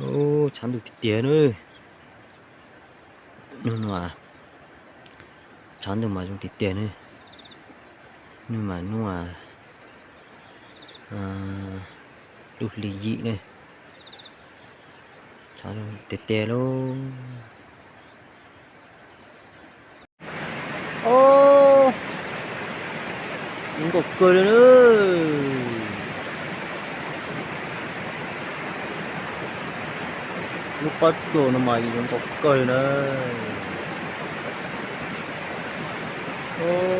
Ub, tshav ntuj tiag tiag na. Hnub no tshav ntuj mas zoo tiag tiag ne. Hnub mas hnub lub hli yim ne. Tshav tiag tiag lauj. Ub, zoo nkauj kawg li na. Lub pob tsuas no mas zoo nkauj kawg li na. Ub,